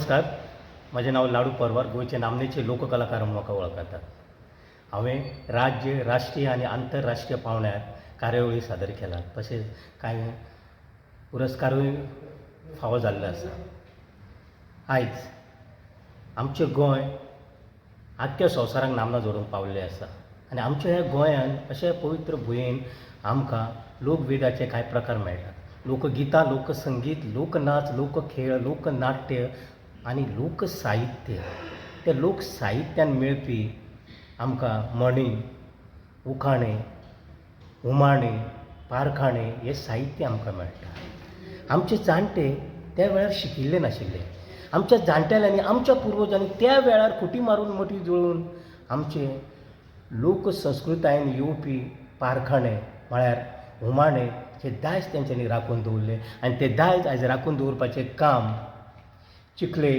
नमस्कार. म्हजें नांव लाडू परवार. गोंयचे नामनेचे लोककलाकार म्हूण म्हाका वळखतात. हांवें राज्य, राष्ट्रीय आनी आंतरराष्ट्रीय पांवड्यार कार्यावळी सादर केल्यात. तशेंच कांय पुरस्कारूय फावो जाल्ले आसा. आयज आमचें गोंय आख्ख्या संवसाराक नामना जोडूंक पाविल्लें आसा आनी आमच्या ह्या गोंयांत अशे पवित्र भुंयेन आमकां लोकवेदाचे कांय प्रकार मेळटात. लोकगितां, लोकसंगीत, लोकनाच, लोकखेळ, लोकनाट्य आनी लोकसाहित्य. त्या लोकसाहित्यांत मेळपी आमकां म्हणी, उखाणे, हुमाणे, पारखाणे हें साहित्य आमकां मेळटा. आमचे जाणटे त्या वेळार शिकिल्ले नाशिल्ले. आमच्या जाणटेल्यांनी, आमच्या पुर्वजांनी त्या वेळार खुटी मारून, मठी जुळोवन आमचे लोकसंस्कृतायेन येवपी पारखाणे म्हळ्यार हुमाणे हें दायज तेंच्यांनी राखून दवरलें आनी तें दायज आयज राखून दवरपाचें काम चिखले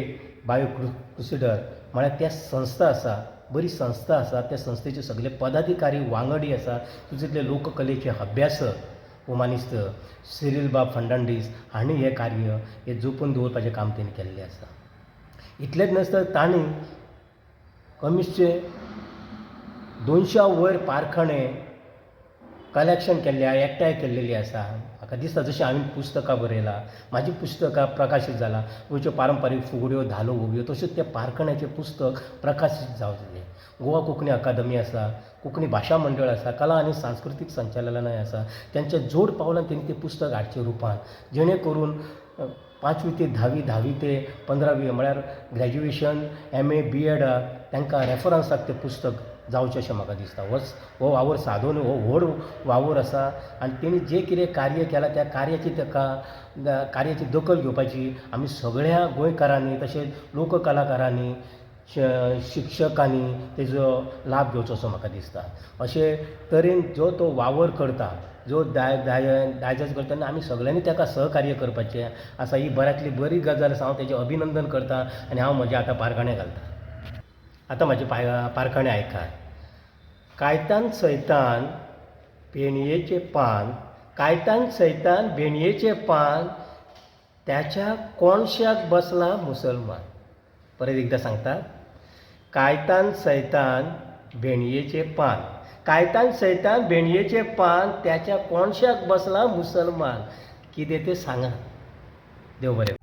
बायो क्रुसिडर म्हळ्यार त्या संस्था आसा, बरी संस्था आसा. त्या संस्थेचे सगळे पदाधिकारी, वांगडी आसा. तितूंतले लोककलेचे अभ्यासक मानेस्त सिरील बाब फर्नांडीस हांणी हें कार्य हें जपून दवरपाचें काम तेणी केल्लें आसा. इतलेंच न्हय तर तांणी कमीचशे 200 वयर पारखणे कलेक्शन केल्लें, एकठांय केल्लेली आसा. म्हाका दिसता, जशें हांवें पुस्तकां बरयलां, म्हाजी पुस्तकां प्रकाशीत जालां, गोंयच्यो पारंपारीक फुगड्यो, धालो, होवयो, तश्योच त्या पारखण्याचें पुस्तक प्रकाशीत जावचें. गोवा कोंकणी अकादमी आसा, कोंकणी भाशा मंडळ आसा, कला आनी सांस्कृतीक संचालनालय आसा. तेंच्या जोड पावलान तेणी तें पुस्तक हाडचें रुपान, जेणे करून पांचवी ते धावी, धावी ते 15वी, म्हळ्यार ग्रॅज्युएशन, एम ए, बी एडाक तांकां रेफरन्साक तें पुस्तक जावचें अशें म्हाका दिसता. हो वावर सादो न्हय, हो व्हड वावर आसा आनी तेणी जें कितें कार्य केलां, त्या कार्याची ताका कार्याची दखल घेवपाची आमी सगळ्या गोंयकारांनी, तशेंच लोककलाकारांनी, शिक्षकांनी तेजो लाभ घेवचो असो म्हाका दिसता. अशे तरेन जो तो वावर करता, जो दायजाचो करता, तेन्ना आमी सगळ्यांनी ताका सहकार्य करपाचें आसा. ही बऱ्यांतली बरी गजाल आसा. हांव तेजें अभिनंदन करता आनी हांव म्हजें आतां पारखणें घालता. आतां म्हजें पारखणें आयकात. कायतान सैतान भेंडयेचें पान, कायतान सैतान भेंडयेचें पान, त्याच्या कोनशाक बसला मुसलमान. परत एकदां सांगता. कायतान सैतान भेंडयेचें पान, कायतान सैतान भेंडयेचें पान, त्याच्या कोनशाक बसला मुसलमान. कितें तें सांगा. देव बरें.